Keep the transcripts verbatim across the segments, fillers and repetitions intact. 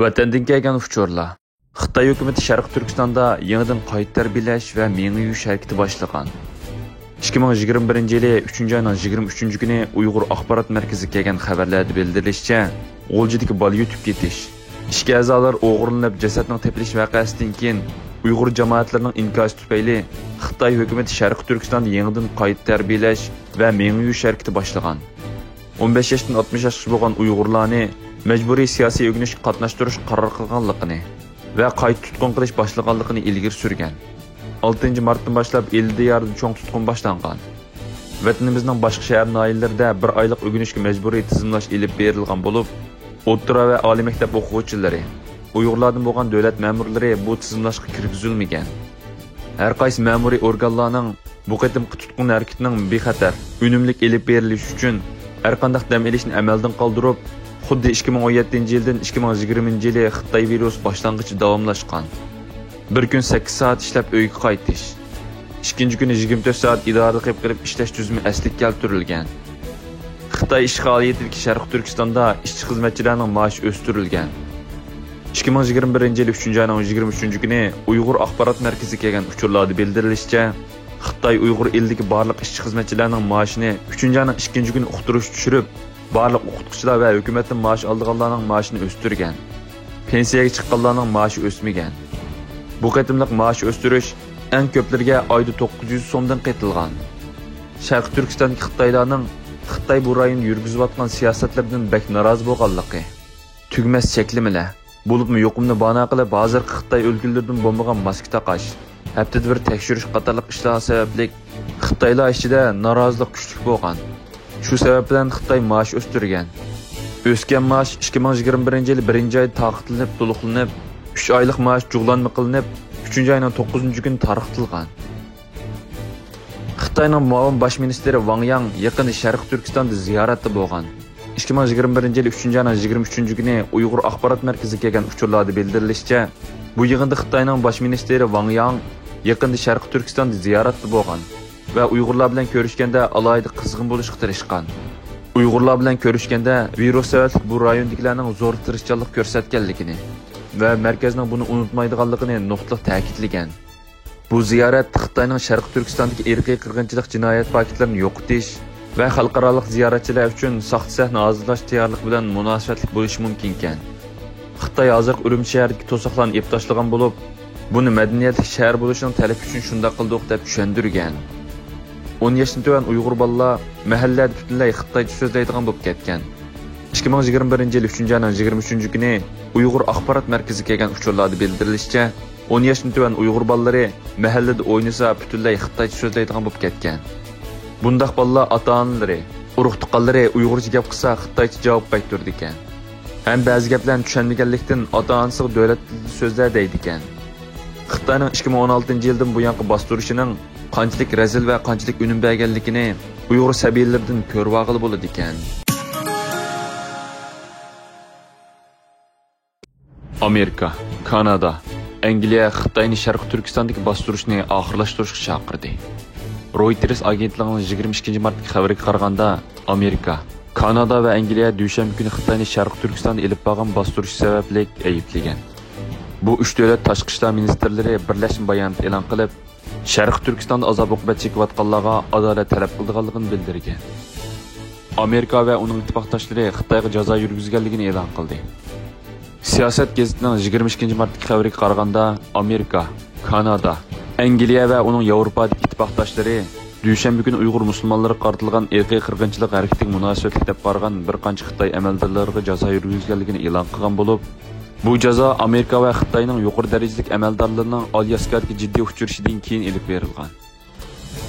ۋەتەندىن كەلگەن ئۇچۇرلار. خىتاي ھۆكۈمىتى شەرقىي تۈركىستاندا يېڭىدىن قايتا تەربىيەلەش ۋە مېڭە يۇيۇش ھەرىكىتى باشلىغان. ئىككى مىڭ يىگىرمە بىرىنچى يىلى ئۈچىنچى ئاينىڭ يىگىرمە ئۈچىنچى كۈنى ئۇيغۇر ئاخبارات مەركىزىگە كەلگەن خەۋەرلەردە بىلدۈرۈلۈشىچە، غۇلجىدىكى بالا يۇتۇپ كېتىش، ئىچكى ئەزالار ئوغرىلىنىپ جەسەتنىڭ تېپىلىش ۋەقەسىدىن كېيىن ئۇيغۇر جامائەتلىرىنىڭ ئىنكاسى تۈپەيلى خىتاي ھۆكۈمىتى شەرقىي تۈركىستاندا يېڭىدىن قايتا تەربىيەلەش ۋە مېڭە يۇيۇش ھەرىكىتى باشلىغان. ئون بەش ياشتىن ئاتمىش ياشقىچە بولغان ئۇيغۇرلارنى مەجبۇرىي سىياسىي ئۆگىنىشكە قاتناشتۇرۇش قارار قىلغانلىقىنى ۋە قايتا تۇتقۇن قىلىش باشلىغانلىقىنى ئىلگىرى سۈرگەن. ئالتىنچى مارتتىن باشلاپ ئىلى دىيارىدا چوڭ تۇتقۇن باشلانغان. ۋەتىنىمىزنىڭ باشقا شەھەر ناھىيەلىرىدە بىر ئايلىق ئۆگىنىشكە مەجبۇرىي تىزىملاش ئېلىپ بېرىلغان بولۇپ، ئوتتۇرا ۋە ئالىي مەكتەپ ئوقۇغۇچىلىرى، ئۇيغۇرلاردىن بولغان دۆلەت مەمۇرلىرى بۇ تىزىملاشقا كىرگۈزۈلمىگەن. ھەر قايسى مەمۇرىي ئورگانلارنىڭ بۇ قېتىمقى تۇتقۇن ھەرىكىتىنىڭ بىخەتەر، ئۈنۈملۈك ئېلىپ بېرىلىشى ئۈچۈن ھەرقانداق دەم ئېلىشنى ئەمەلدىن قالدۇرۇپ، خۇددى ئىككى مىڭ ئون يەتتىنچى يىلدىن ئىككى مىڭ يىگىرمىنچى يىلى خىتاي ۋىرۇسى باشلانغىچە داۋاملاشقان. بىر كۈن سەككىز سائەت ئىشلەپ ئۆيگە قايتىش. ئىككىنچى كۈنى يىگىرمە تۆت سائەت ئىدارىدە قېلىپ قېلىپ ئىشلەش تۈزۈمى ئەسلىگە كەلتۈرۈلگەن. خىتاي ئىشغالىيىتىدىكى شەرقىي تۈركىستاندا ئىشچى خىزمەتچىلەرنىڭ مائاشى ئۆستۈرۈلگەن. ئىككى مىڭ يىگىرمە بىرىنچى يىل ئۈچىنچى ئاينىڭ يىگىرمە ئۈچىنچى كۈنى ئۇيغۇر ئاخبارات مەركىزىگە كەلگەن ئۇچۇرلاردا بىلدۈرۈلۈشىچە، خىتاي ئۇيغۇر ئېلىدىكى بارلىق ئىشچى خىزمەتچىلەرنىڭ مائاشىنى ئۈچىنچى ئاينىڭ ئىككىنچى كۈنى ئۇقتۇرۇشقا چۈشۈرۈپ، بارلىق ئوقۇتقۇچىلار ۋە ھۆكۈمەتتىن مائاش ئالىدىغانلارنىڭ مائاشىنى ئۆستۈرگەن. پېنسىيەگە چىققانلارنىڭ مائاشى ئۆسمىگەن. بۇ قېتىملىق مائاش ئۆستۈرۈش ئەڭ كۆپلىرىگە ئايدا توققۇز يۈز سومدىن قېتىلغان. شەرقىي تۈركىستاندىكى خىتايلارنىڭ خىتاي بۇ رايوندا يۈرگۈزۈۋاتقان سىياسەتلىرىدىن بەك نارازى بولغانلىقى، تۈگىمەس چەكلىمىلەر، بولۇپمۇ يۇقۇمنى باھانە قىلىپ، ھازىرقى خىتاي ئۆلگىلىرىدىن بولمىغان ماسكا تاقاش، ھەپتىدە بىر تەكشۈرۈش قاتارلىق ئىشلار سەۋەبلىك خىتايلار ئىچىدە نارازىلىق كۈچلۈك بولغان. شۇ سەۋەب بىلەن خىتاي مائاش ئۆستۈرگەن. ئۆسكەن مائاش ئىككى مىڭ يىگىرمە بىرىنچى يىلى بىرىنچى ئايدا تارقىتىلىپ تولۇقلىنىپ، ئۈچ ئايلىق مائاش جۇغلانما قىلىنىپ، ئۈچىنچى ئاينىڭ توققۇزىنچى كۈنى تارقىتىلغان. خىتاينىڭ مۇئاۋىن باش مىنىستىرى ۋاڭ ياڭ يېقىندا شەرقىي تۈركىستاندا زىيارەتتە بولغان. ئىككى مىڭ يىگىرمە بىرىنچى يىل ئۈچىنچى ئاينىڭ يىگىرمە ئۈچىنچى كۈنى ئۇيغۇر ئاخبارات مەركىزىگە كەلگەن ئۇچۇرلاردا بىلدۈرۈلۈشىچە، بۇ يىغىندا خىتاينىڭ باش مىنىستىرى ۋاڭ ياڭ يېقىندا شەرقىي تۈركىستاندا زىيارەتتە بولغان ۋە ئۇيغۇرلار بىلەن كۆرۈشكەندە ئالاھىدە قىزغىن بولۇشقا تىرىشقان. ئۇيغۇرلار بىلەن كۆرۈشكەندە ۋىرۇس سەۋەبلىك بۇ رايوندىكىلەرنىڭ زور تىرىشچانلىق كۆرسەتكەنلىكىنى ۋە مەركەزنىڭ بۇنى ئۇنتۇمايدىغانلىقىنى نۇقتىلىق تەكىتلىگەن. بۇ زىيارەت خىتاينىڭ شەرقىي تۈركىستاندىكى ئىرقىي قىرغىنچىلىق جىنايەت پاكىتلىرىنى يوقىتىش ۋە خەلقئارالىق زىيارەتچىلەر ئۈچۈن ساختا سەھنە ھازىرلاش تەييارلىقى بىلەن مۇناسىۋەتلىك بولۇشى مۇمكىنكەن. خىتاي ھازىرقى ئۈرۈمچى شەھىرىدىكى توساقلارنى ئېلىپ تاشلىغان بولۇپ، بۇنى مەدەنىيەتلىك شەھەر بولۇشىنىڭ تەلىپى ئۈچۈن شۇنداق قىلدۇق، دەپ چۈشەندۈرگەن. ئون ياشتىن تۆۋەن ئۇيغۇر بالىلار مەھەللىلەردە پۈتۈنلەي خىتايچە سۆزلەيدىغان بولۇپ كەتكەن. ئىككى مىڭ يىگىرمە بىرىنچى يىل ئۈچىنچى ئاينىڭ يىگىرمە ئۈچىنچى كۈنى ئۇيغۇر ئاخبارات مەركىزىگە كەلگەن ئۇچۇرلاردا بىلدۈرۈلۈشىچە، ئون ياشتىن تۆۋەن ئۇيغۇر بالىلىرى مەھەللىدە ئوينىسا پۈتۈنلەي خىتايچە سۆزلەيدىغان بولۇپ كەتكەن. بۇنداق بالىلار ئاتا-ئانىلىرى، ئۇرۇق-تۇغقانلىرى ئۇيغۇرچە گەپ قىلسا خىتايچە جاۋاب قايتۇرىدىكەن. ھەم بەزى گەپلەرنى چۈشەنمىگەنلىكتىن ئاتا-ئانىسىغا دۆلەت تىلىدا سۆزلە دەيدىكەن. خىتاينىڭ ئىككى مىڭ ئون ئالتىنچى يىلدىن بۇيانقى باستۇرۇشىنىڭ قانچىلىك رەزىل ۋە قانچىلىك ئۈنۈم بەرگەنلىكىنى ئۇيغۇر سەبىيلىرىدىن كۆرۈۋالغىلى بولىدىكەن. ئامېرىكا، كانادا، ئەنگلىيە خىتاينى شەرقىي تۈركىستاندىكى باستۇرۇشنى ئاخىرلاشتۇرۇشقا چاقىردى. رويتېرس ئاگېنتلىقىنىڭ يىگىرمە ئىككىنچى مارتتىكى خەۋىرىگە قارىغاندا، ئامېرىكا، كانادا ۋە ئەنگلىيە دۈشەنبە كۈنى خىتاينى شەرقىي تۈركىستاندا ئېلىپ بارغان باستۇرۇش سەۋەبلىك ئەيىبلىگەن. بۇ ئۈچ دۆلەت تاشقى ئىشلار مىنىستىرلىرى بىرلەشمە بايانات ئېلان قىلىپ، شەرقىي تۈركىستاندا ئازاب-ئوقۇبەت چېكىۋاتقانلارغا ئادالەت تەلەپ قىلىدىغانلىقىنى بىلدۈرگەن. ئامېرىكا ۋە ئۇنىڭ ئىتتىپاقداشلىرى خىتايغا جازا يۈرگۈزگەنلىكىنى ئېلان قىلدى. سىياسەت گېزىتىنىڭ يىگىرمە ئىككىنچى مارتتىكى خەۋىرىگە قارىغاندا، ئامېرىكا، كانادا، ئەنگلىيە ۋە ئۇنىڭ ياۋروپادىكى ئىتتىپاقداشلىرى دۈشەنبە كۈنى ئۇيغۇر مۇسۇلمانلىرىغا قارىتىلغان ئىرقىي قىرغىنچىلىق ھەرىكىتىگە مۇناسىۋەتلىك دەپ قارىغان بىر قانچە خىتاي ئەمەلدارلىرىغا جازا يۈرگۈزگەنلىكىنى ئېلان قىلغان بولۇپ، بۇ جازا ئامېرىكا ۋە خىتاينىڭ يۇقىرى دەرىجىلىك ئەمەلدارلىرىنىڭ ئالياسكادىكى جىددىي ئۇچرىشىشىدىن كېيىن ئېلىپ بېرىلغان.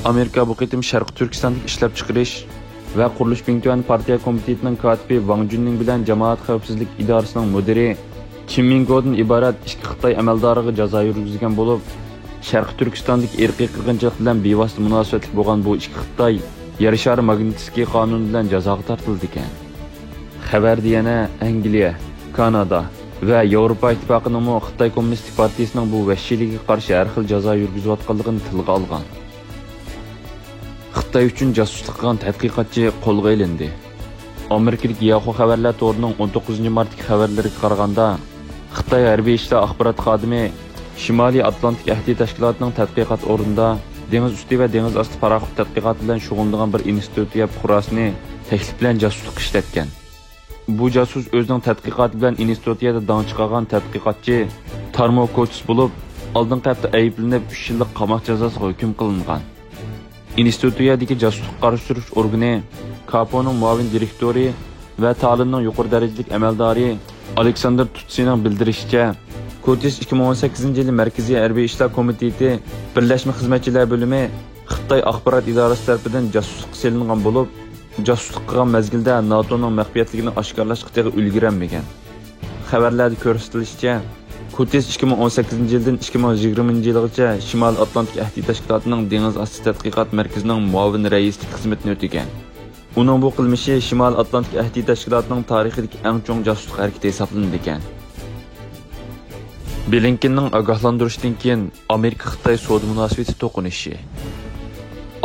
ئامېرىكا بۇ قېتىم شەرقىي تۈركىستاندىكى ئىشلەپچىقىرىش ۋە قۇرۇلۇش بىڭتۈەن پارتىيە كومىتېتىنىڭ كاتىپى ۋاڭ جۈننىڭ بىلەن جامائەت خەۋپسىزلىك ئىدارىسىنىڭ مۇدىرى چىن مىنگودىن ئىبارەت ئىككى خىتاي ئەمەلدارىغا جازا يۈرگۈزگەن بولۇپ، شەرقىي تۈركىستاندىكى ئىرقىي قىرغىنچىلىق بىلەن بىۋاسىتە مۇناسىۋەتلىك بولغان بۇ ئىككى خىتاي يەر شارى ماگنىتسكىي قانۇنى بىلەن جازاغا تارتىلىدىكەن. خەۋەردە يەنە ئەنگلىيە، كانادا ۋە ياۋروپا ئىتتىپاقىنىڭمۇ خىتاي كوممۇنىستىك پارتىيىسىنىڭ بۇ ۋەھشىيلىكىگە قارشى ھەر خىل جازا يۈرگۈزۈۋاتقانلىقىنى تىلغا ئالغان. خىتاي ئۈچۈن جاسۇسلۇق قىلغان تەتقىقاتچى قولغا ئېلىندى. ئامېرىكىدىكى ياخۇ خەۋەرلەر تورىنىڭ ئون توققۇزىنچى مارتتىكى خەۋەرلىرىگە قارىغاندا، خىتاي ھەربىي ئىشلار ئاخبارات خادىمى شىمالىي ئاتلانتىك ئەھدى تەشكىلاتىنىڭ تەتقىقات ئورنىدا دېڭىز ئۈستى ۋە دېڭىز ئاستى پاراخوت تەتقىقاتى بىلەن شۇغۇللىنىدىغان بىر ئىنستىتۇتىيە پۇقراسىنى تەكلىپ بىلەن جاسۇسلۇققا ئىشلەتكەن. بۇ جاسۇس ئۆزىنىڭ تەتقىقاتى بىلەن ئىنستىتۇتىيەدە داڭ چىقارغان تەتقىقاتچى تارمو كوتس بولۇپ، ئالدىنقى ھەپتە ئەيىبلىنىپ، ئۈچ يىللىق قاماق جازاسىغا ھۆكۈم قىلىنغان. ئىنستىتۇتىيەدىكى جاسۇسلۇققا قارشى تۇرۇش ئورگىنى كاپونىڭ مۇئاۋىن دىرېكتورى ۋە تالىننىڭ يۇقىرى دەرىجىلىك ئەمەلدارى ئالېكساندىر تۇتسىنىڭ بىلدۈرۈشىچە، كوتىس ئىككى مىڭ ئون سەككىزىنچى يىلى مەركىزىي ھەربىي ئىشلار كومىتېتى بىرلەشمە خىزمەتچىلەر بۆلۈمى خىتاي ئاخبارات ئىدارىسى تەرىپىدىن جاسۇسلۇققا سېلىنغان بولۇپ، جاسۇسلۇق قىلغان مەزگىلدە ناتونىڭ مەخپىيەتلىكىنى ئاشكارىلاشقا تېخى ئۈلگۈرەلمىگەن. خەۋەرلەردە كۆرسىتىلىشىچە، كوتىس ئىككى مىڭ ئون سەككىزىنچى يىلدىن ئىككى مىڭ يىگىرمىنچى يىلغىچە شىمالىي ئاتلانتىك ئەھدى تەشكىلاتىنىڭ دېڭىز ئاستى تەتقىقات مەركىزىنىڭ مۇئاۋىن رەئىسلىك خىزمىتىنى ئۆتىگەن. ئۇنىڭ بۇ قىلمىشى شىمالىي ئاتلانتىك ئەھدى تەشكىلاتىنىڭ تارىخىدىكى ئەڭ چوڭ جاسۇسلۇق ھەرىكىتى ھېسابلىنىدىكەن. بلىنكېننىڭ ئاگاھلاندۇرۇشىدىن كېيىن ئامېرىكا-خىتاي سودا مۇناسىۋىتى توقۇنۇشى.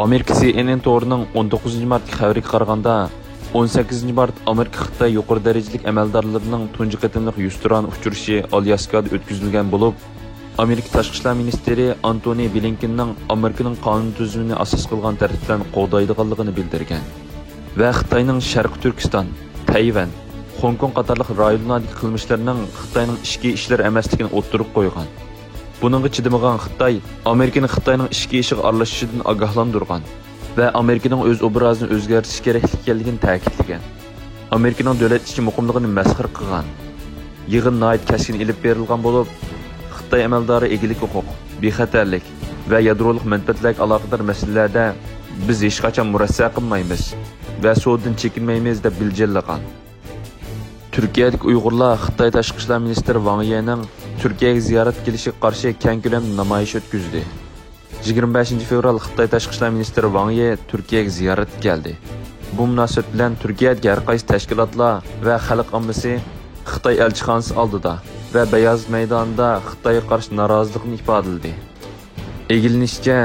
ئامېرىكا سى ئېن ئېن تورىنىڭ ئون توققۇزىنچى مارتتىكى خەۋىرىگە قارىغاندا، ئون سەككىزىنچى مارت ئامېرىكا-خىتاي يۇقىرى دەرىجىلىك ئەمەلدارلىرىنىڭ تۇنجى قېتىملىق يۈزتۇرانە ئۇچرىشىشى ئالياسكادا ئۆتكۈزۈلگەن بولۇپ، ئامېرىكا تاشقى ئىشلار مىنىستىرى ئانتونى بلىنكېننىڭ ئامېرىكىنىڭ قانۇن تۈزۈمىنى ئاساس قىلغان تەرتىپ بىلەن قوغدايدىغانلىقىنى بىلدۈرگەن ۋە خىتاينىڭ شەرقىي تۈركىستان، تەيۋەن، خوڭكوڭ قاتارلىق رايونلاردىكى قىلمىشلىرىنىڭ خىتاينىڭ ئىچكى ئىشلىرى ئەمەسلىكىنى ئوتتۇرىغا قويغان. بۇنىڭغا چىدىمىغان خىتاي ئامېرىكىنى خىتاينىڭ ئىچكى ئىشىغا ئارىلىشىشىدىن ئاگاھلاندۇرغان ۋە ئامېرىكىنىڭ ئۆز ئوبرازىنى ئۆزگەرتىشى كېرەكلىك ئىكەنلىكىنى تەكىتلىگەن. ئامېرىكىنىڭ دۆلەت ئىچى مۇقىملىقىنى مەسخىرە قىلغان. يىغىن ناھايىتى كەسكىن ئېلىپ بېرىلغان بولۇپ، خىتاي ئەمەلدارى ئىگىلىك ھوقۇق، بىخەتەرلىك ۋە يادرولۇق مەنپەئەتلەرگە ئالاقىدار مەسىلىلەردە بىز ھېچقاچان مۇرەسسە قىلمايمىز ۋە سودىدىن چېكىنمەيمىز دەپ بىلجىرلىغان. تۈركىيەدىكى ئۇيغۇرلار خىتاي تاشقى ئىشلار مىنىستىرى ۋاڭ يىنىڭ تۈركىيەگە زىيارەتكە كېلىشىگە قارشى كەڭ كۆلەمدە نامايىش ئۆتكۈزدى. يىگىرمە بەشىنچى فېۋرال خىتاي تاشقى ئىشلار مىنىستىرى ۋاڭ يى تۈركىيەگە زىيارەتكە كەلدى. بۇ مۇناسىۋەت بىلەن تۈركىيەدىكى ھەر قايسى تەشكىلاتلار ۋە خەلق ئاممىسى خىتاي ئەلچىخانىسى ئالدىدا ۋە بەيازىت مەيدانىدا خىتايغا قارشى نارازىلىقىنى ئىپادىلىدى. ئىگىلىنىشىچە،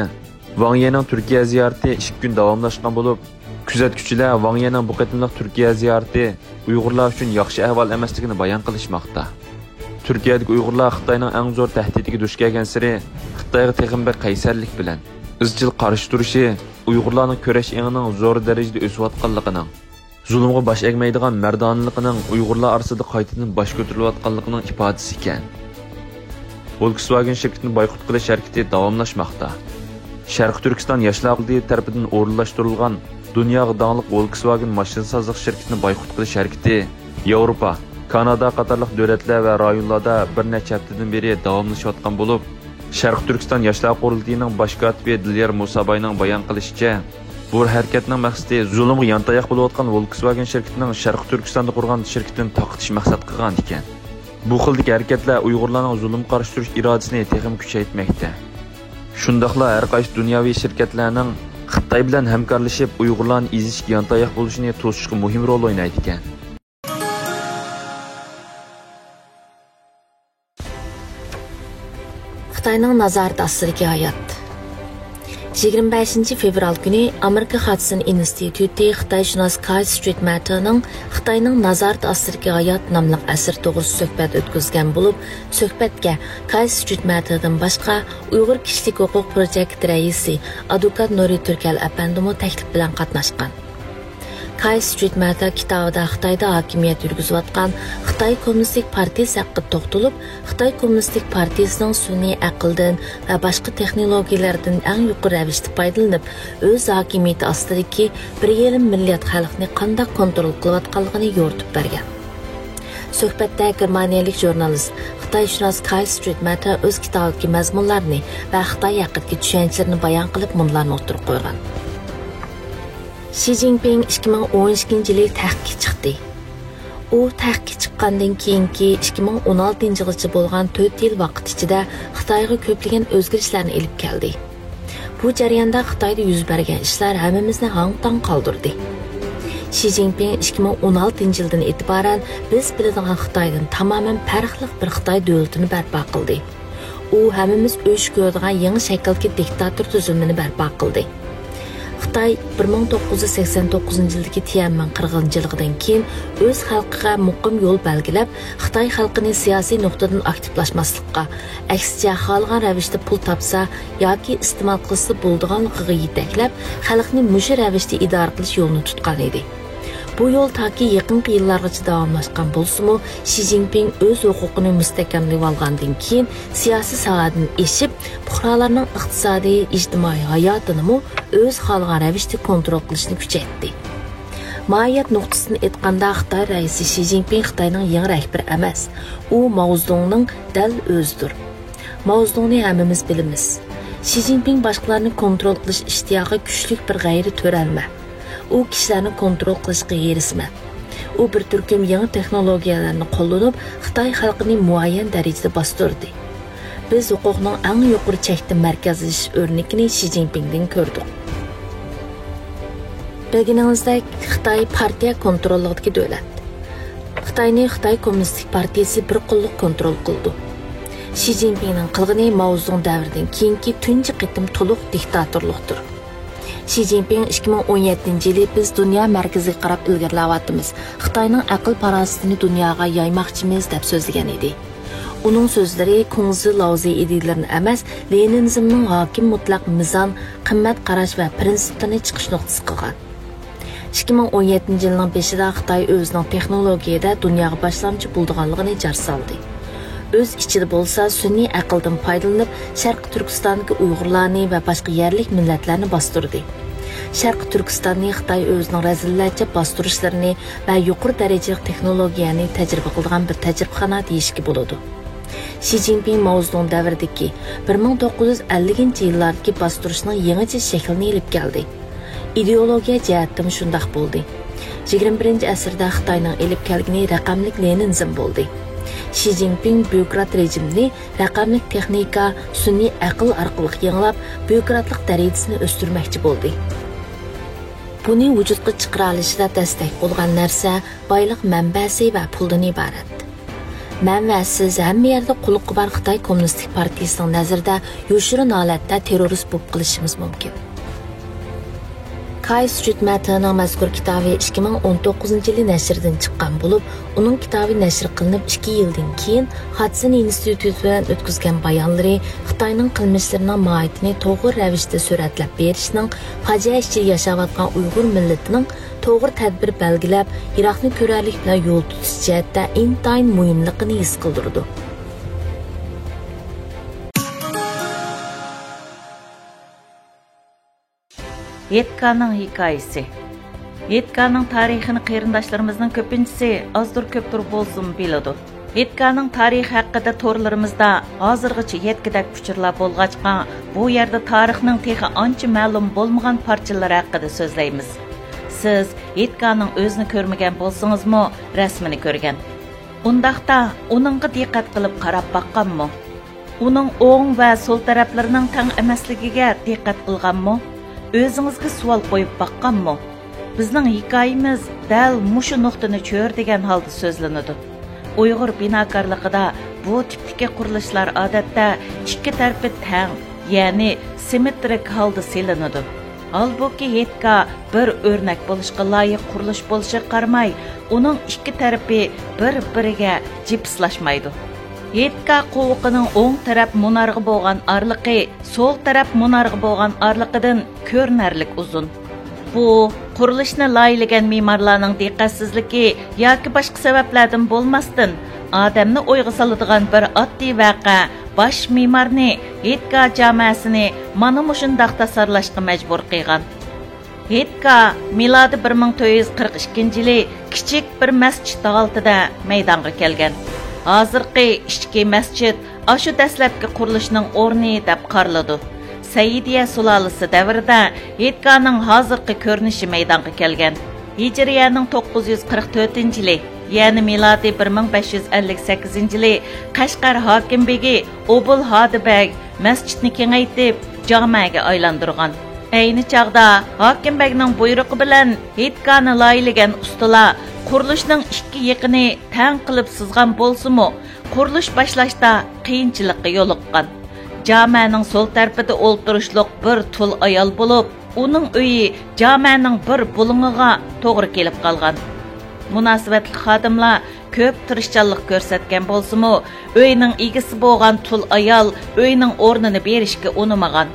ۋاڭ يىنىڭ تۈركىيە زىيارىتى ئىككى كۈن داۋاملاشقان بولۇپ، كۆزەتكۈچىلەر ۋاڭ يىنىڭ بۇ قېتىملىق تۈركىيە زىيارىتى ئۇيغۇرلار ئۈچۈن ياخشى ئەھۋال ئەمەسلىكىنى بايان قىلىشماقتا. تۈركىيەدىكى ئۇيغۇرلار خىتاينىڭ ئەڭ زور تەھدىتىگە دۇچ كەلگەنسېرى، خىتايغا تېخىمۇ بەك قەيسەرلىك بىلەن ئىزچىل قارشى تۇرۇشى ئۇيغۇرلارنىڭ كۈرەش ئېڭىنىڭ زور دەرىجىدە ئۆسۈۋاتقانلىقىنىڭ، زۇلۇمغا باش ئەگمەيدىغان مەردانىلىقىنىڭ ئۇيغۇرلار ئارىسىدا قايتىدىن باش كۆتۈرۈلۈۋاتقانلىقىنىڭ ئىپادىسى ئىكەن. ۋولكسۋاگېن شىركىتىنى بايقۇت قىلىش ھەرىكىتى داۋاملاشماقتا. شەرقىي تۈركىستان ياشلار قۇرۇلتىيى تەرىپىدىن ئورۇنلاشتۇرۇلغان دۇنياغا داڭلىق ۋولكسۋاگېن ماشىنىسازلىق شىركىتىنى بايقۇت قىلىش ھەرىكىتى ياۋروپا، كانادا قاتارلىق دۆلەتلەر ۋە رايونلاردا بىر نەچچە ھەپتىدىن بېرى داۋاملىشىۋاتقان بولۇپ، شەرقىي تۈركىستان ياشلار قۇرۇلتىيىنىڭ باش كاتىپى دىليار مۇساباينىڭ بايان قىلىشىچە، بۇ ھەرىكەتنىڭ مەقسىتى زۇلۇمغا يانتاياق بولۇۋاتقان ۋولكسۋاگېن شىركىتىنىڭ شەرقىي تۈركىستاندا قۇرغان شىركىتىنى تاقىتىش مەقسەت قىلغان ئىكەن. بۇ خىلدىكى ھەرىكەتلەر ئۇيغۇرلارنىڭ زۇلۇمغا قارشى تۇرۇش ئىرادىسىنى تېخىمۇ كۈچەيتمەكتە. شۇنداقلا ھەر قايسى دۇنياۋى شىركەتلەرنىڭ خىتاي بىلەن ھەمكارلىشىپ ئۇيغۇرلارنى ئېزىشكە يانتاياق بولۇشىنى توسۇشقا مۇھىم رول ئوينايدىكەن. خىتاينىڭ نازارىتى ئاستىدىكى ھايات. يىگىرمە بەشىنچى فېۋرال كۈنى ئامېرىكا خادسون ئىنستىتۇتى خىتايشۇناس كاي سترىت ماتېرنىڭ خىتاينىڭ نازارىتى ئاستىدىكى ھايات ناملىق ئەسىرى توغرىسىدا سۆھبەت ئۆتكۈزگەن بولۇپ، سۆھبەتكە كاي سترىت ماتېردىن باشقا ئۇيغۇر كىشىلىك ھوقۇق پروجېكت رەئىسى ئادۋوكات نۇرى تۈركەل ئەپەندىمۇ تەكلىپ بىلەن قاتناشقان. كاي سترىت ماتېر كىتابىدا خىتايدا ھاكىمىيەت يۈرگۈزۈۋاتقان خىتاي كوممۇنىستىك پارتىيىسى ھەققىدە توختىلىپ، خىتاي كوممۇنىستىك پارتىيىسىنىڭ سۈنئىي ئەقىلدىن ۋە باشقا تېخنولوگىيىلەردىن ئەڭ يۇقىرى رەۋىشتە پايدىلىنىپ، ئۆز ھاكىمىيىتى ئاستىدىكى بىر يېرىم مىليارد خەلقنى قانداق كونترول قىلىۋاتقانلىقىنى يورۇتۇپ بەرگەن. سۆھبەتتە گېرمانىيەلىك ژۇرنالىست، خىتايشۇناس كاي سترىت ماتېر ئۆز كىتابىدىكى مەزمۇنلارنى ۋە خىتاي ھەققىدىكى چۈشەنچىلىرىنى بايان قىلىپ، مۇنۇلارنى ئوتتۇرىغا قويغان. شى جىنپىڭ ئىككى مىڭ ئون ئىككىنچى يىلى تەختكە چىقتى. ئۇ تەختكە چىققاندىن كېيىنكى ئىككى مىڭ ئون ئالتىنچى يىلغىچە بولغان تۆت يىل ۋاقىت ئىچىدە خىتايغا كۆپلىگەن ئۆزگىرىشلەرنى ئېلىپ كەلدى. بۇ جەرياندا خىتايدا يۈز بەرگەن ئىشلار ھەممىمىزنى ھاڭ-تاڭ قالدۇردى. شى جىنپىڭ ئىككى مىڭ ئون ئالتىنچى يىلدىن ئېتىبارەن بىز بىلىدىغان خىتايدىن تامامەن پەرقلىق بىر خىتاي دۆلىتىنى بەرپا قىلدى. ئۇ ھەممىمىز ئۆچ كۆرىدىغان يېڭى شەكىلدىكى دىكتاتور تۈزۈلمىنى بەرپا قىلدى. خىتاي بىر مىڭ توققۇز يۈز سەكسەن توققۇزىنچى يىلدىكى تيەنئەنمېن قىرغىنچىلىقىدىن كېيىن ئۆز خەلقىگە مۇقىم يول بەلگىلەپ، خىتاي خەلقىنى سىياسىي نۇقتىدىن ئاكتىپلاشماسلىققا، ئەكسىچە، خالىغان رەۋىشتە پۇل تاپسا ياكى ئىستېمال قىلسا بولىدىغانلىقىغا يېتەكلەپ، خەلقنى مۇشۇ رەۋىشتە ئىدارە قىلىش يولىنى تۇتقان ئىدى. بۇ يول تاكى يېقىنقى يىللارغىچە داۋاملاشقان بولسىمۇ، شى جىنپىڭ ئۆز ھوقۇقىنى مۇستەھكەملىۋالغاندىن كېيىن، سىياسىي ساھەدىن ئېشىپ، پۇقرالارنىڭ ئىقتىسادىي، ئىجتىمائىي ھاياتىنىمۇ ئۆز خالىغان رەۋىشتە كونترول قىلىشنى كۈچەيتتى. ماھىيەت نۇقتىسىدىن ئېيتقاندا، خىتاي رەئىسى شى جىنپىڭ خىتاينىڭ يېڭى رەھبىرى ئەمەس، ئۇ ماۋزېدۇڭنىڭ دەل ئۆزىدۇر. ماۋزېدۇڭنى ھەممىمىز بىلىمىز. شى جىنپىڭ باشقىلارنى كونترول قىلىش ئىشتىياقى كۈچلۈك بىر غەيرىي تۆرەلمە. ئۇ كىشىلەرنى كونترول قىلىشقا ھېرىسمەن. ئۇ بىر تۈركۈم يېڭى تېخنولوگىيەلەرنى قوللىنىپ، خىتاي خەلقىنى مۇئەييەن دەرىجىدە باستۇردى. بىز ھوقۇقنىڭ ئەڭ يۇقىرى چەكتە مەركەزلىشىش ئۆرنىكىنى شى جىنپىڭدىن كۆردۇق. بىلگىنىڭىزدەك، خىتاي پارتىيە كونتروللۇقىدىكى دۆلەت. خىتاينى خىتاي كوممۇنىستىك پارتىيىسى بىر قوللۇق كونترول قىلىدۇ. شى جىنپىڭنىڭ قىلغىنى ماۋزېدۇڭ دەۋرىدىن كېيىنكى تۇنجى قېتىم تولۇق دىكتاتورلۇقتۇر. شى جىنپىڭ ئىككى مىڭ ئون يەتتىنچى يىلى بىز دۇنيا مەركىزىگە قاراپ ئىلگىرىلەۋاتىمىز، خىتاينىڭ ئەقىل-پاراسىتىنى دۇنياغا يايماقچىمىز، دەپ سۆزلىگەن ئىدى. ئۇنىڭ سۆزلىرى كۇڭزى لاۋزى ئىدىيىلىرىنى ئەمەس، لېنىنىزمنىڭ ھاكىم مۇتلەق مىزان، قىممەت قاراش ۋە پىرىنسىپلىرىنى چىقىش نۇقتىسى قىلغان. ئىككى مىڭ ئون يەتتىنچى يىلنىڭ بېشىدا خىتاي ئۆزىنىڭ تېخنولوگىيەدە دۇنياغا باشلامچى بولىدىغانلىقىنى جار سالدى. ئۆز ئىچىدە بولسا سۈنئىي ئەقىلدىن پايدىلىنىپ، شەرقىي تۈركىستاندىكى ئۇيغۇرلارنى ۋە باشقا يەرلىك مىللەتلەرنى باستۇردى. شەرقىي تۈركىستاننى خىتاي ئۆزىنىڭ رەزىللەرچە باستۇرۇشلىرىنى ۋە يۇقىرى دەرىجىلىك تېخنولوگىيەنى تەجرىبە قىلىدىغان بىر تەجرىبىخانا دېيىشكە بولىدۇ. شى جىنپىڭ ماۋزېدۇڭ دەۋرىدىكى بىر مىڭ توققۇز يۈز ئەللىكىنچى يىللاردىكى باستۇرۇشنىڭ يېڭىچە شەكلىنى ئېلىپ كەلدى. ئىدېئولوگىيە جەھەتتىمۇ شۇنداق بولدى. يىگىرمە بىرىنچى ئەسىردە خىتاينىڭ ئېلىپ كەلگىنى رەقەملىك لېنىنىزم بولدى. شى جىنپىڭ بيۇروكرات رېجىمنى رەقەملىك تېخنىكا، سۈنئىي ئەقىل ئارقىلىق يېڭىلاپ، بيۇروكراتلىق دەرىجىسىنى ئۆستۈرمەكچى بولدى. بۇنى ۋۇجۇدقا چىقىرالىشىدا دەستەك بولغان نەرسە بايلىق مەنبەسى ۋە پۇلدىن ئىبارەت. مەن ۋە سىز ھەممە يەردە قۇلىقى بار خىتاي كوممۇنىستىك پارتىيىسىنىڭ نەزىرىدە يوشۇرۇن ھالەتتە تېررورىست بولۇپ قېلىشىمىز مۇمكىن. كاي سۈجۈت مەتىنىڭ مەزكۇر كىتابى ئىككى مىڭ ئون توققۇزىنچى يىلى نەشردىن چىققان بولۇپ، ئۇنىڭ كىتابى نەشر قىلىنىپ ئىككى يىلدىن كېيىن، خادىسىن ئىنستىتۇتى بىلەن ئۆتكۈزگەن بايانلىرى خىتاينىڭ قىلمىشلىرىنىڭ ماھىيىتىنى توغرا رەۋىشتە سۈرەتلەپ بېرىشنىڭ، پاجىئە ئىچىدە ياشاۋاتقان ئۇيغۇر مىللىتىنىڭ توغرا تەدبىر بەلگىلەپ، يىراقنى كۆرەرلىك بىلەن يول تۇتۇش جەھەتتە ئىنتايىن مۇھىملىقىنى ھېس قىلدۇرىدۇ. ھېيتگاھنىڭ ھېكايىسى. ھېيتگاھنىڭ تارىخىنى قېرىنداشلىرىمىزنىڭ كۆپىنچىسى ئازدۇر كۆپتۇر بولسىمۇ بىلىدۇ. ھېيتگاھنىڭ تارىخى ھەققىدە تورلىرىمىزدا ھازىرغىچە يەتكۈدەك ئۇچۇرلار بولغاچقا، بۇ يەردە تارىخنىڭ تېخى ئانچە مەلۇم بولمىغان پارچىلىرى ھەققىدە سۆزلەيمىز. سىز ھېيتگاھنىڭ ئۆزىنى كۆرمىگەن بولسىڭىزمۇ، رەسىمىنى كۆرگەن. ئۇنداقتا، ئۇنىڭغا دىققەت قىلىپ قاراپ باققانمۇ؟ ئۇنىڭ ئوڭ ۋە سول تەرەپلىرىنىڭ تەڭ ئەمەسلىكىگە دىققەت قىلغانمۇ؟ ئۆزىڭىزگە سوئال قويۇپ باققانمۇ؟ بىزنىڭ ھېكايىمىز دەل مۇشۇ نۇقتىنى چۆرىدىگەن ھالدا سۆزلىنىدۇ. ئۇيغۇر بىناكارلىقىدا بۇ تىپتىكى قۇرۇلۇشلار ئادەتتە ئىككى تەرىپى تەڭ، يەنى سىممېترىك ھالدا سېلىنىدۇ. ھالبۇكى، ھېيتگاھ بىر ئۆرنەك بولۇشقا لايىق قۇرۇلۇش بولۇشىغا قارىماي، ئۇنىڭ ئىككى تەرىپى بىر-بىرىگە جىپسلاشمايدۇ. ھېيتگاھ قوۋۇقىنىڭ ئوڭ تەرەپ مۇنارغا بولغان ئارىلىقى سول تەرەپ مۇنارغا بولغان ئارىلىقىدىن كۆرۈنەرلىك ئۇزۇن. بۇ، قۇرۇلۇشنى لايىھىلىگەن مېمارلارنىڭ دىققەتسىزلىكى ياكى باشقا سەۋەبلەردىن بولماستىن، ئادەمنى ئويغا سالىدىغان بىر ئاددىي ۋەقە باش مېمارنى، ھېيتگاھ جامەسىنى مانا مۇشۇنداق تاسارلاشقا مەجبۇر قىلغان. ھېيتگاھ مىلادىي بىر مىڭ تۆت يۈز قىرىق ئىككىنچى يىلى كىچىك بىر مەسچىت ھالىتىدە مەيدانغا كەلگەن. ھازىرقى ئىچكى مەسچىت ئاشۇ دەسلەپكى قۇرۇلۇشنىڭ ئورنى دەپ قارىلىدۇ. سەئىدىيە سۇلالىسى دەۋرىدە ھېيتگاھنىڭ ھازىرقى كۆرۈنۈشى مەيدانغا كەلگەن. ھىجرىيەنىڭ توققۇز يۈز قىرىق تۆتىنچى يىلى، يەنى مىلادىي بىر مىڭ بەش يۈز ئەللىك سەككىزىنچى يىلى قەشقەر ھاكىم بېگى ئوبۇل ھادى بەگ مەسچىتنى كېڭەيتىپ، جامەگە ئايلاندۇرغان. ئەينى چاغدا ھاكىم بەگنىڭ بۇيرۇقى بىلەن ھېيتگاھنى لايىھىلىگەن ئۇستىلار قۇرۇلۇشنىڭ ئىككى يېقىنى تەڭ قىلىپ سىزغان بولسىمۇ، قۇرۇلۇش باشلاشتا قىيىنچىلىققا يولۇققان. جامەنىڭ سول تەرىپىدە ئولتۇرۇشلۇق بىر تۇل ئايال بولۇپ، ئۇنىڭ ئۆيى جامەنىڭ بىر بۇلۇڭىغا توغرا كېلىپ قالغان. مۇناسىۋەتلىك خادىملار كۆپ تىرىشچانلىق كۆرسەتكەن بولسىمۇ، ئۆينىڭ ئىگىسى بولغان تۇل ئايال ئۆينىڭ ئورنىنى بېرىشكە ئۇنىمىغان.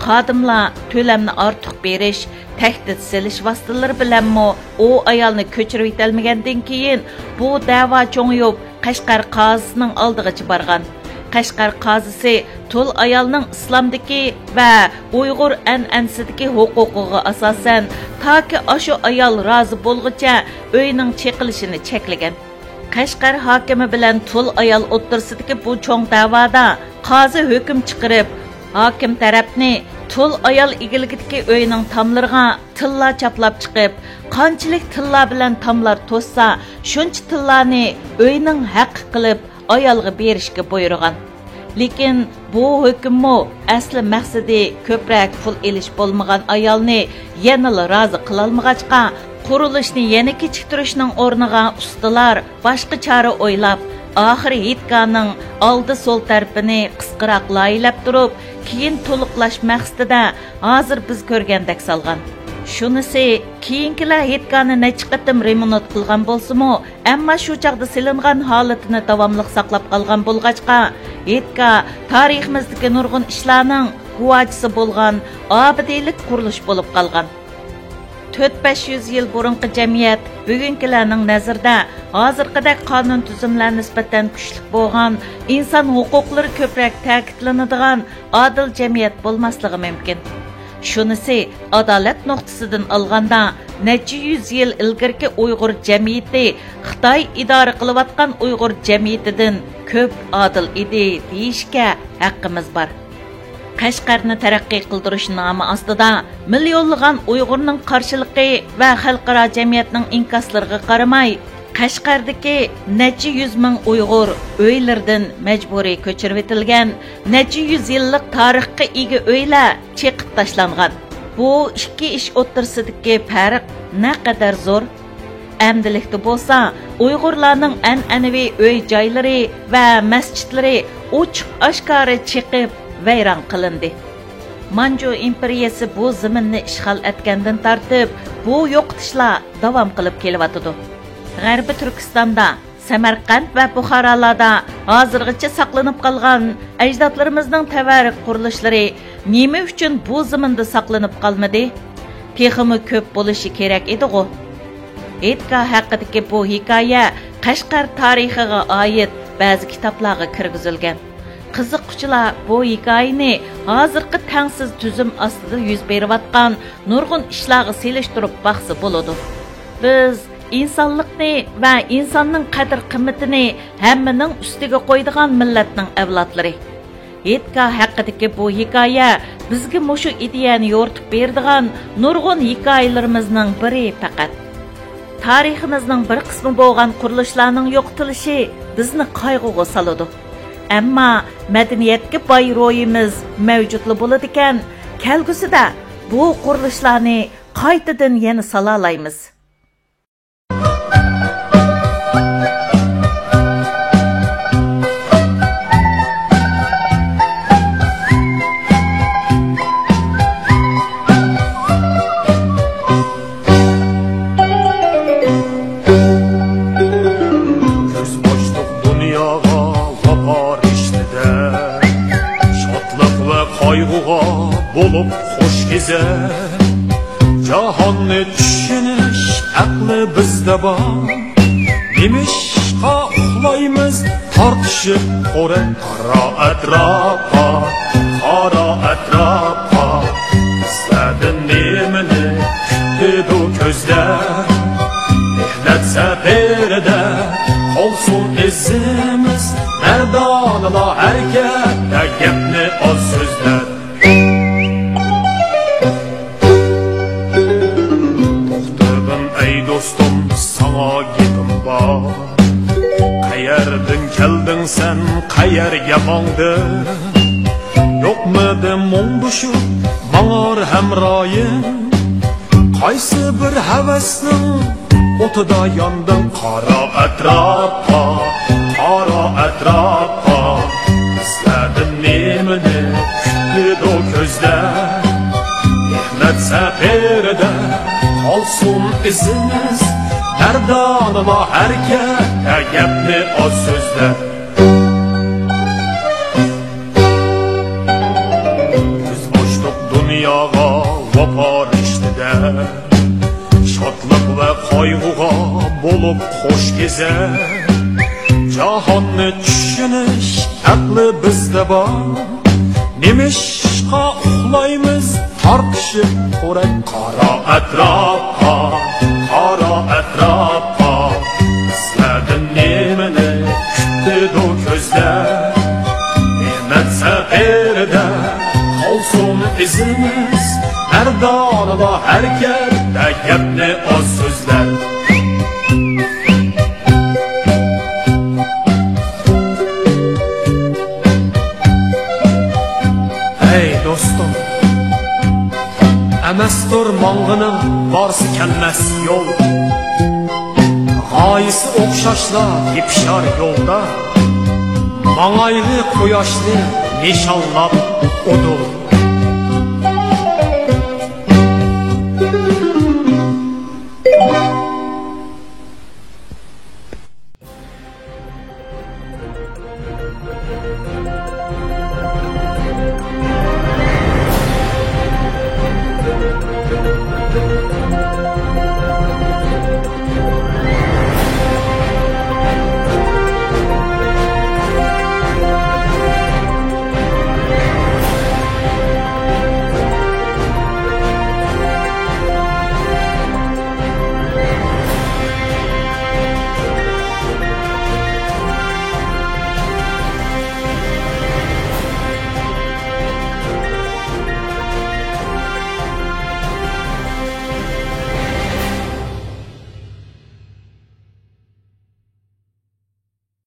خادىملار تۆلەمنى ئارتۇق بېرىش، تەھدىت سېلىش ۋاسىتىلىرى بىلەنمۇ ئۇ ئايالنى كۆچۈرۈۋېتەلمىگەندىن كېيىن، بۇ دەۋا چوڭىيىپ، قەشقەر قازىسىنىڭ ئالدىغىچە بارغان. قەشقەر قازىسى تۇل ئايالنىڭ ئىسلامدىكى ۋە ئۇيغۇر ئەنئەنىسىدىكى ھوقۇقىغا ئاساسەن، تاكى ئاشۇ ئايال رازى بولغۇچە ئۆينىڭ چېقىلىشىنى چەكلىگەن. قەشقەر ھاكىمى بىلەن تۇل ئايال ئوتتۇرىسىدىكى بۇ چوڭ دەۋادا قازى ھۆكۈم چىقىرىپ، ھاكىم تەرەپنى تۇل ئايال ئىگىلىكىدىكى ئۆينىڭ تاملىرىغا تىللا چاپلاپ چىقىپ، قانچىلىك تىللا بىلەن تاملار توشسا، شۇنچە تىللانى ئۆينىڭ ھەققى قىلىپ، ئايالغا بېرىشكە بۇيرۇغان. لېكىن بۇ ھۆكۈممۇ ئەسلى مەقسىتى كۆپرەك پۇل ئېلىش بولمىغان ئايالنى يەنىلا رازى قىلالمىغاچقا، قۇرۇلۇشنى يەنە كېچىكتۈرۈشنىڭ ئورنىغا ئۇستىلار باشقا چارە ئويلاپ، ئاخىرى ھېيتگاھنىڭ ئالدى سول تەرىپىنى قىسقىراق لايىھەلەپ تۇرۇپ، كېيىن تولۇقلاش مەقسىتىدە ھازىر بىز كۆرگەندەك سالغان. شۇنىسى، كېيىنكىلەر ھېيتگاھنى نەچچە قېتىم رېمونت قىلغان بولسىمۇ، ئەمما شۇ چاغدا سېلىنغان ھالىتىنى داۋاملىق ساقلاپ قالغان بولغاچقا، ھېيتگاھ تارىخىمىزدىكى نۇرغۇن ئىشلارنىڭ گۇۋاھچىسى بولغان ئابىدىلىك قۇرۇلۇش بولۇپ قالغان. تۆت بەش يۈز يىل بۇرۇنقى جەمئىيەت بۈگۈنكىلەرنىڭ نەزىرىدە ھازىرقىدەك قانۇن تۈزۈملەر نىسبەتەن كۈچلۈك بولغان، ئىنسان ھوقۇقلىرى كۆپرەك تەكىتلىنىدىغان ئادىل جەمئىيەت بولماسلىقى مۇمكىن. شۇنىسى، ئادالەت نۇقتىسىدىن ئالغاندا، نەچچە يۈز يىل ئىلگىرىكى ئۇيغۇر جەمئىيىتى خىتاي ئىدارە قىلىۋاتقان ئۇيغۇر جەمئىيىتىدىن كۆپ ئادىل ئىدى، دېيىشكە ھەققىمىز بار. قەشقەرنى تەرەققىي قىلدۇرۇش نامى ئاستىدا مىليونلىغان ئۇيغۇرنىڭ قارشىلىقى ۋە خەلقئارا جەمئىيەتنىڭ ئىنكاسلىرىغا قارىماي، قەشقەردىكى نەچچە يۈز مىڭ ئۇيغۇر ئۆيلىرىدىن مەجبۇرىي كۆچۈرۈۋېتىلگەن، نەچچە يۈز يىللىق تارىخقا ئىگە ئۆيلەر چېقىپ تاشلانغان. بۇ ئىككى ئىش ئوتتۇرىسىدىكى پەرق نەقەدەر زور! ئەمدىلىكتە بولسا ئۇيغۇرلارنىڭ ئەنئەنىۋى ئۆي جايلىرى ۋە مەسچىتلىرى ئوچۇق ئاشكارا چېقىپ ۋەيران قىلىندى. مانجۇ ئىمپېرىيەسى بۇ زېمىننى ئىشغال ئەتكەندىن تارتىپ، بۇ يوقىتىشلار داۋام قىلىپ كېلىۋاتىدۇ. غەربىي تۈركىستاندا، سەمەرقەنت ۋە بۇخارالاردا ھازىرغىچە ساقلىنىپ قالغان ئەجدادلىرىمىزنىڭ تەۋەررۈك قۇرۇلۇشلىرى نېمە ئۈچۈن بۇ زېمىندا ساقلىنىپ قالمىدى؟ تېخىمۇ كۆپ بولۇشى كېرەك ئىدىغۇ؟ ھېيتگاھ ھەققىدىكى بۇ ھېكايە قەشقەر تارىخىغا ئائىت بەزى كىتابلارغا كىرگۈزۈلگەن. قىزىققۇچىلار بۇ ھېكايىنى ھازىرقى تەڭسىز تۈزۈم ئاستىدا يۈز بېرىۋاتقان نۇرغۇن ئىشلارغا سېلىشتۇرۇپ باقسا بولىدۇ. بىز ئىنسانلىقنى ۋە ئىنساننىڭ قەدىر-قىممىتىنى ھەممىنىڭ ئۈستىگە قويىدىغان مىللەتنىڭ ئەۋلادلىرى. ھېيتگاھ ھەققىدىكى بۇ ھېكايە بىزگە مۇشۇ ئىدىيەنى يورۇتۇپ بېرىدىغان نۇرغۇن ھېكايىلىرىمىزنىڭ بىرى پەقەت. تارىخىمىزنىڭ بىر قىسمى بولغان قۇرۇلۇشلارنىڭ يوقىتىلىشى بىزنى قايغۇغا سالىدۇ. ئەمما مەدەنىيەتكە باي روھىمىز مەۋجۇتلا بولىدىكەن، كەلگۈسىدە بۇ قۇرۇلۇشلارنى قايتىدىن يەنە سالالايمىز. كۆز باشلىق دۇنياغا ۋاپا رىشتىدە، شادلىق ۋە قايغۇغا بولۇپ خۇش كېزەر. جاھاننى چۈشىنىش ئەقلى بىزدە بار. نېمىشقا ئۇخلايمىز تارتىشىپ خورەك؟ قارا ئەتراپقا، قارا ئەتراپقا. بىزلەردىن نېمىنى كۈتىدۇ كۆزلەر؟ مېھنەت سەپىرىدە قالسۇن ئىزىمىز. مەردانىلا ھەرىكەتتە، گەپنى ئاز سۆزلەر. توختىدىم ئەي دوستۇم، ساڭا گېپىم بار. قەيەردىن كەلدىڭ سەن، قەيەرگە ماڭدىڭ؟ يوقمىدى مۇڭدىشىپ ماڭار ھەمرايىم؟ قايسى بىر ھەۋەسنىڭ ئوتىدا ياندىڭ؟ قارا ئەتراپقا، قارا ئەتراپقا. بىزلەردىن نېمىنى كۈتىدۇ كۆزلەر؟ مېھنەت سەپىرىدە قالسۇن ئىزىمىز، مەردانىلا ھەرىكەتتە گەپنى ئاز سۆزلەر. بىز بوشلۇق دۇنياغا ۋاپا رىشتىدە، شادلىق ۋە قايغۇغا بولۇپ خوش گېزەر. جاھاننى چۈشىنىش ئەقلى بىزدە بار. نېمىشقا ئۇخلايمىز تارقىشىپ خورەك؟ قارا ئەتراپقا، قارا ئەتراپقا، بىزلەردىن نېمىنى كۈتىدۇ كۆزلەر؟ ھىممەت سەپىرىدە قالسۇن ئىزىمىز، مەردانىلا ھەرىكەتتە گەپنى ئاز سۆزلەر. ھەي دوستۇم، ئەمەستۇر ماڭغىنىڭ بارسا كەلمەس يول. غايىسى ئوخشاشلا تېپىشار يولدا، ماڭايلى قۇياشنى نىشانلاپ ئۇدۇل.